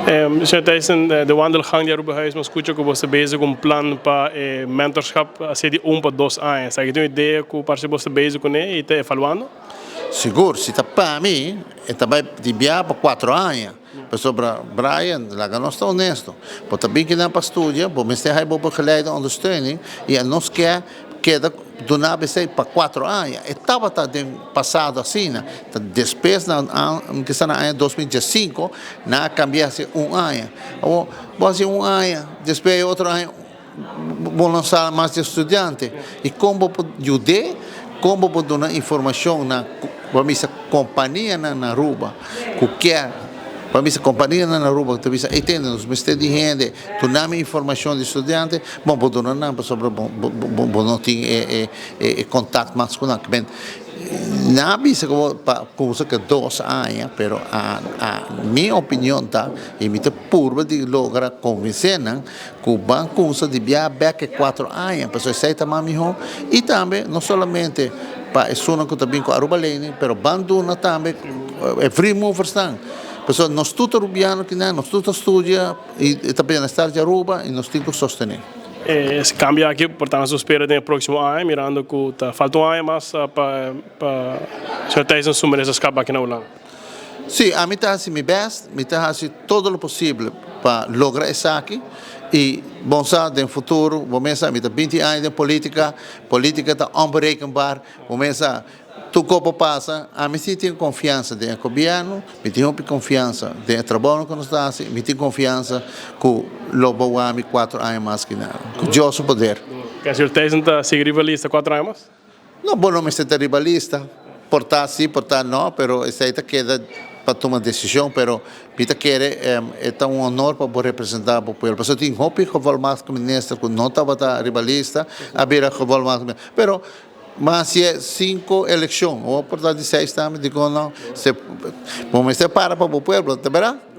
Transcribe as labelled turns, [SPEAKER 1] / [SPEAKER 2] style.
[SPEAKER 1] Señor Thijssen, de wandelgang di Arubahuis, m'a scucha cu bo ta bezig cu un plan pa mentorschap asina di 1 pa 2 aña. Sabi tin un idea cu parce bo ta bezig cu ne y ta evaluando?
[SPEAKER 2] Sigur, si ta pa mi, e tambe di bia pa 4 aña. Pasobra, Brian, laga nos ta honesto. Bo ta bin akinan pa studia, bo mester haya bo begeleide, ondersteuning, y nos kier keda duna esey pa 4 aña. E tabata den pasado asina, ne? Despues, na cu na aña 2015, nan a cambia un aña. Of, bo un aña, despues otro aña, bo lansa mas di studiante. Y con por yuda, con por duna informacion na pa bisa compania na Aruba, cu kier pa bisa compania na Aruba, cu bisa, entende, nos mester di hende, duna informacion di studiante, bon, por duna nan, pasobra bo no tin e contacto mas cu nan. Ben, nan a bisa cu pa cos cu 2 aña, pero a mi opinion ta, y mi ta purba di logra convence nan, cu ban cuminsa di bia bek 4 aña, pasobra esey ta mas miho, y tambe no solamente pa esunnan cu tambe cu Aruba Lening, pero ban duna tambe e free movers nan. Pasobra nos tur Arubiano cu nan, nos tur studia y tambe na estado di Aruba y nos tin cu sostene.
[SPEAKER 1] E cambio aki, por tanto, ta spera den proximo aña, mirando cu ta falta un aña mas pa señor Thijssen su ministerschap aki na Hulanda.
[SPEAKER 2] Si, ami ta haci mi best, mi ta haci tur lo posibel pa logra esaki y, bon, sa, den futuro, bo pensa, mi ta 20 aña di politica, politica ta onberekenbaar, bo pensa, tur cos por pasa. Ami si tin confiansa den gobierno, mi tin confiansa den trabou cu nos ta haci, mi tin confiansa cu lo bo mi 4 aña mas cu nada. Cu Dios su poder.
[SPEAKER 1] Cu señor Thijssen ta sigui riba lista 4 aña mas?
[SPEAKER 2] No, bon, no mester ta riba lista. Por ta si, por ta no, pero esey ta keda pa tuma decision, pero mi ta kere ta un honor pa representa e pueblo. Pasobra tin hopi gevolmachtigd minister cu no tabata riba lista, a bira gevolmachtigd. Pero mas si e cinco eleccion, of por ta di seis tambe, digo no, se, bon, mester para pa e pueblo, ta berdad?